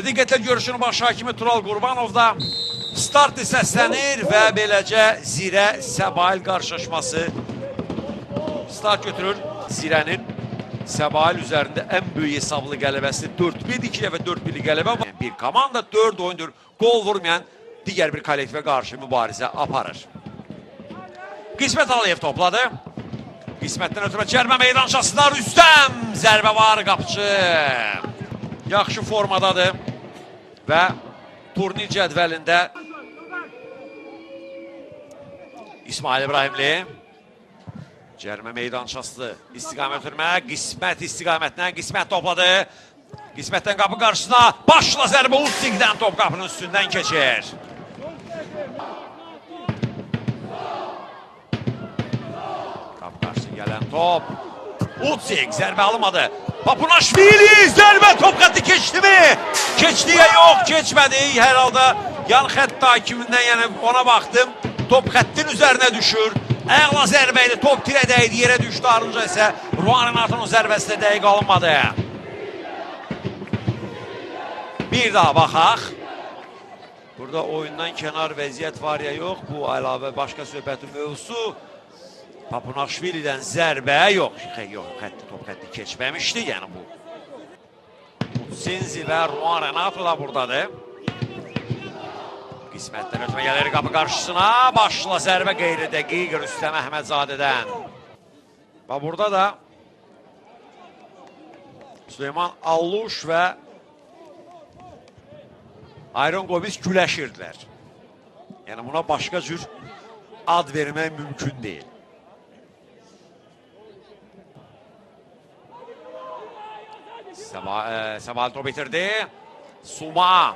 Diqqətlə görüşün baş hakimi Tural Qurbanov da start səslənir və beləcə Zirə Səbail qarşılaşması start götürür. Zirənin Səbail üzərində ən böyük hesablı qələbəsi 4-1, 2 dəfə 4-1-lik qələbə var. Bir komanda 4 oyundur qol vurmayan digər bir kollektivə qarşı mübarizə aparır. Qismət Aliyev topladı. Qismətdən ötürü cərmə meydançasında Rüstəm zərbə var qapıcı. Yaxşı formadadır və turnir cədvəlində İsmail İbrahimli cərmə meydançası istiqamət ötürmə, Qismət istiqamətinə Qismət topladı. Qismətdən qapı qarşısına başla zərbə Ustiqdən top qapının üstündən keçir. Qapı qarşısına gələn top. Utsik zərbə alınmadı. Papunaşvili zərbə top xətti keçdi mi? Keçdiyə yox, keçmədi. Hər halda yan xətt hakimindən yəni ona baxdım. Top xəttin üzərinə düşür. Əla zərbə idi. Top tirə dəydi, yerə düşdü. Ardınca isə Ruan Renatonun zərbəsi də dəqiq alınmadı. Bir daha baxaq. Burada oyundan kənar vəziyyət var ya yox. Bu əlavə başqa söhbətin mövzusu. Papunaşvili'dən zərbə yox. Yox, xətti, top xətti keçməmişdi. Yəni bu. Mutsinzi və Ruan Renato da buradadır. Qismətdən ötmə gəlir qapı qarşısına. Başla zərbə qeyri-dəqiq Rüstəm Əhmədzadədən. Və burada da Süleyman Alluş və Ayron Gomis güləşirdilər. Yəni buna başqa cür ad vermək mümkün deyil. Səbail top itirdi. Suma.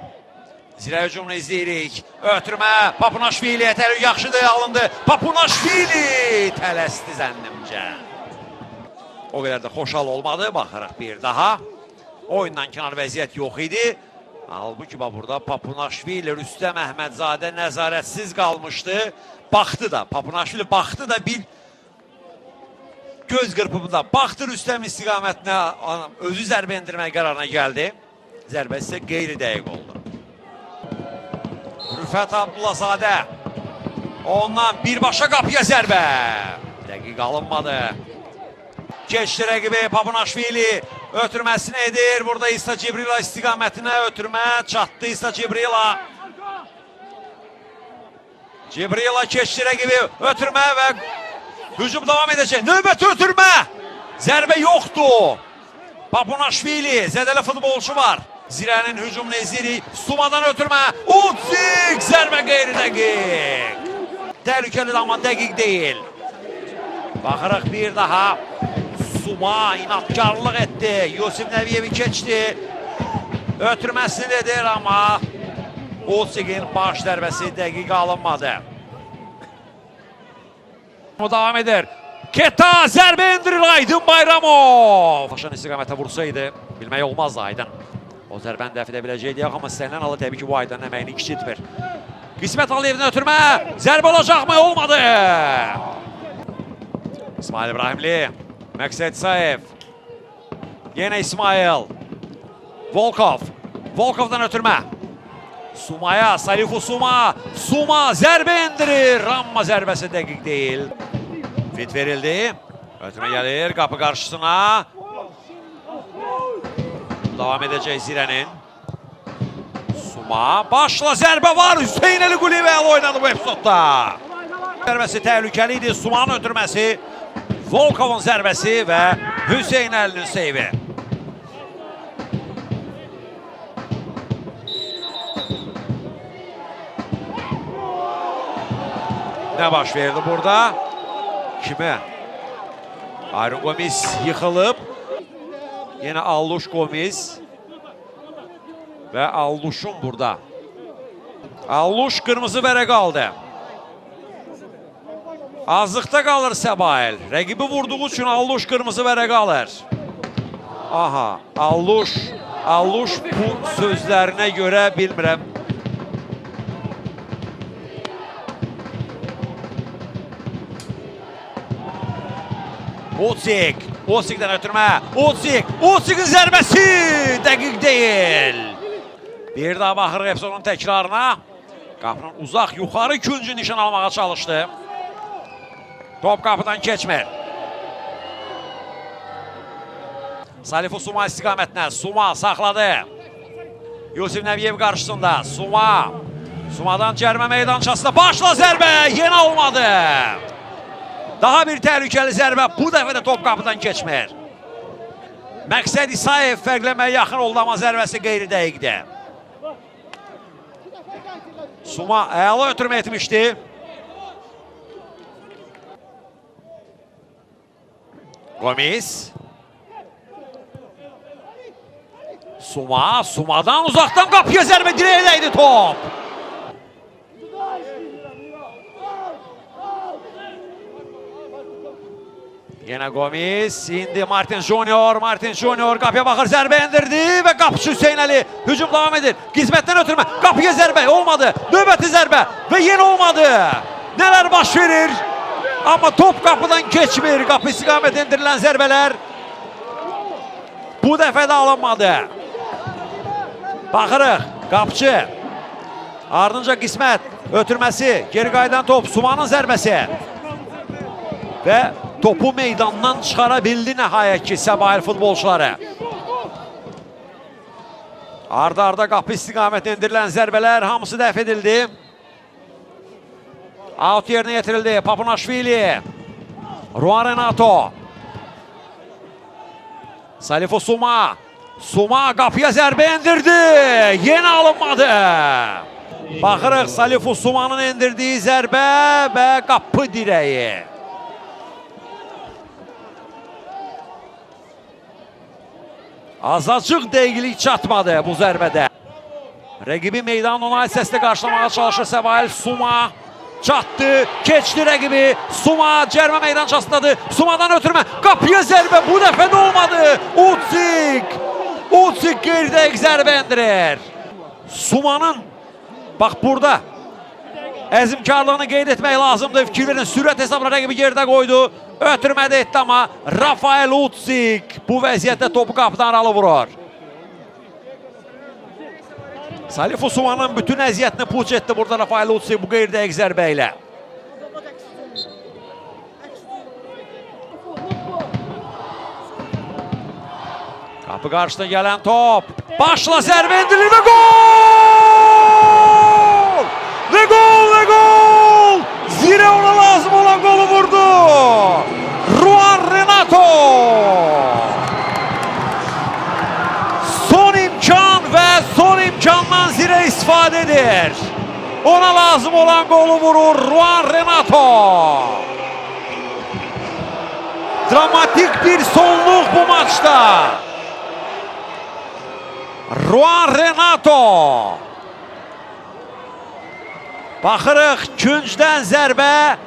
Zirə hücumunu izləyirik. Ötürmə. Papunaşvili təhlükə yaxşıdır alındı. Papunaşvili tələsdi zənnimcə. O qədər də xoşal olmadı. Baxarıq bir daha. Oyundan kənar vəziyyət yox idi. Halbuki bax burada Papunaşvili, Rüstəm Əhmədzadə nəzarətsiz qalmışdı. Baxdı da, Papunaşvili baxdı da bir göz qırpımında baxdı Rüstəm istiqamətinə, özü zərbə endirmək qərarına gəldi. Zərbə isə qeyri-dəqiq oldu. Rüfət Abdullazadə. Ondan birbaşa qapıya zərbə. Dəqiq alınmadı. Keçdi rəqibi Papunaşvili. Ötürməsini edir. Burada İsa Cibrila istiqamətinə ötürmə. Çatdı İsa Cibrila. Cibrila keçdi rəqibi. Ötürmə və hücum davam edəcək. Növbəti ötürmə. Zərbə yoxdur. Papunaşvili zədəli futbolçu var. Zirənin hücumunu izləyirik. Sumadan ötürmə. Utsik zərbə qeyri-dəqiq. Təhlükəli amma dəqiq deyil. Baxırıq bir daha. Suma inatkarlıq etdi. Yusif Nəbiyevi keçdi. Ötürməsini edir amma Utsikin baş zərbəsi dəqiq alınmadı. O davam edir. Keta zərbə endirir Aydın Bayramov. Taşan istiqamətə vursaydı bilmək olmazdı Aydın. O zərbəni dəf edə biləcəkdi amma istənilən halda təbii ki bu Aydının əməyini kiçiltmir. Qismət Aliyevdən ötürmə. Zərbə olacaqmı? Olmadı. İsmail İbrahimli. Məqsəd İsayev. Yenə İsmail. Volkov. Volkovdan ötürmə. Sumaya, Salifu Suma. Suma zərbə endirir. Amma zərbəsi dəqiq deyil. Fit verildi. Ötürmə gəlir qapı qarşısına. Davam edəcək Zirənin. Suma. Başla zərbə var. Hüseyin Əli Quliyev əla oynadı bu epizodda. Zərbəsi təhlükəli idi. Sumanın ötürməsi. Volkovun zərbəsi və Hüseyin Əlinin seyvi. Nə baş verdi burada? Kimə? Ayron Gomis yıxılıb. Yenə Alluş Gomis. Və Alluşun burada. Alluş qırmızı vərəq aldı. Azlıqda qalır Səbail. Rəqibi vurduğu üçün Alluş qırmızı vərəq alır. Aha, Alluş bu sözlərinə görə bilmirəm. Utsik, Utsik'dən ötürmə. Utsik, Utsik'in zərbəsi dəqiq deyil. Bir daha baxırıq epizodun təkrarına. Qapının uzaq yuxarı küncü nişan almağa çalışdı. Top qapıdan keçmir. Salifu Suma istiqamətinə. Suma saxladı. Yusif Nəbiyev qarşısında. Suma. Sumadan cərmə meydançasında başla zərbə. Yenə olmadı. Daha bir təhlükəli zərbə. Bu dəfə də top qapıdan keçmir. Məqsəd İsayev fərqlənməyə yaxın oldu, amma zərbəsi qeyri-dəqiqdir. Suma əla ötürmə etmişdi. Gomis. Suma, Suma'dan uzaqdan qapıya zərbə, direğe dəydi top. Yenə Gomis, indi Martin Junior, Martin Junior qapıya baxır, zərbə endirdi və qapıçı Hüseyn Əli hücum davam edir. Qismətdən ötürmə, qapıya zərbə olmadı. Növbəti zərbə və yenə olmadı. Nələr baş verir? Amma top qapıdan keçmir. Qapı istiqamətə endirilən zərbələr bu dəfə də alınmadı. Baxırıq, qapıçı. Ardınca Qismət ötürməsi, geri qayıdan top, Sumanın zərbəsi. Və topu meydandan çıxara bildi nəhayət ki Səbail futbolçuları. Arda-arda qapı istiqamətə endirilən zərbələr hamısı dəf edildi. Out yerinə yetirildi. Papunaşvili. Ruan Renato. Salifo Suma. Suma qapıya zərbə endirdi. Yenə alınmadı. Baxırıq Salifo Suma'nın endirdiyi zərbə və qapı dirəyi. Azacıq dəqiqlik çatmadı bu zərbədə. Rəqibi meydanın ona hissəsində qarşılamağa çalışır Səbail. Suma çatdı, keçdi rəqibi. Suma cərmə meydançasındadır. Sumadan ötürmə, qapıya zərbə bu dəfə də olmadı. Utsik, Utsik qeyri-dəqiq zərbə endirir. Sumanın, bax burada əzmkarlığını qeyd etmək lazımdır. Fikir verin, sürət hesabına rəqibi yerdə qoydu. Ötürmə də etdi amma Rafael Utsik bu vəziyyətdə topu qapıdan aralı vurur. Salif Osman'ın bütün əziyyətini puç etdi burada Rafael Utsik bu qeyri-dəqiq zərbə ilə. Qapı qarşısına gələn top. Başla zərbə endirilir və gol! Və gol, və gol! Zirə ona lazım olan qolu vurdu. Ruan Renato! Son imkan və son imkandan Zirə istifadə edir. Ona lazım olan qolu vurur Ruan Renato. Dramatik bir sonluq bu maçta. Ruan Renato. Baxırıq küncdən zərbə.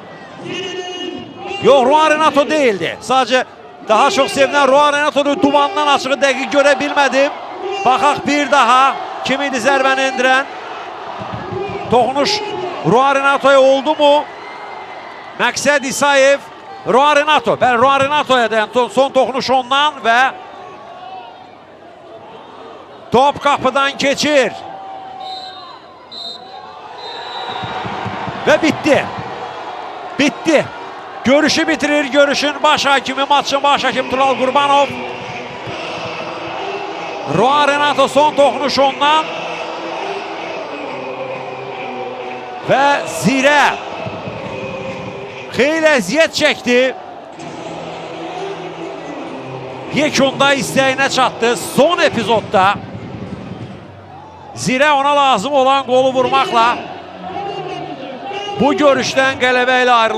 Yox, Ruan Renato değildi. Sadəcə daha çox sevinən Ruan Renato'nu dumandan açığı dəqiq görə bilmədim. Baxaq bir daha kim idi zərbəni endirən? Toxunuş Ruan Renato'ya oldu mu? Məqsəd İsayev, Ruan Renato. Bəli, Ruan Renato'ya da son toxunuş ondan və top qapıdan keçir. Və bitdi. Bitdi. Görüşü bitirir. Görüşün baş hakimi, maçın baş hakimi Tural Qurbanov. Ruan Renato son toxunuş ondan. Və Zirə xeyli əziyyət çəkdi. Yekunda istəyinə çatdı. Son epizodda Zirə ona lazım olan qolu vurmaqla bu görüşdən qələbə ilə ayrıldı.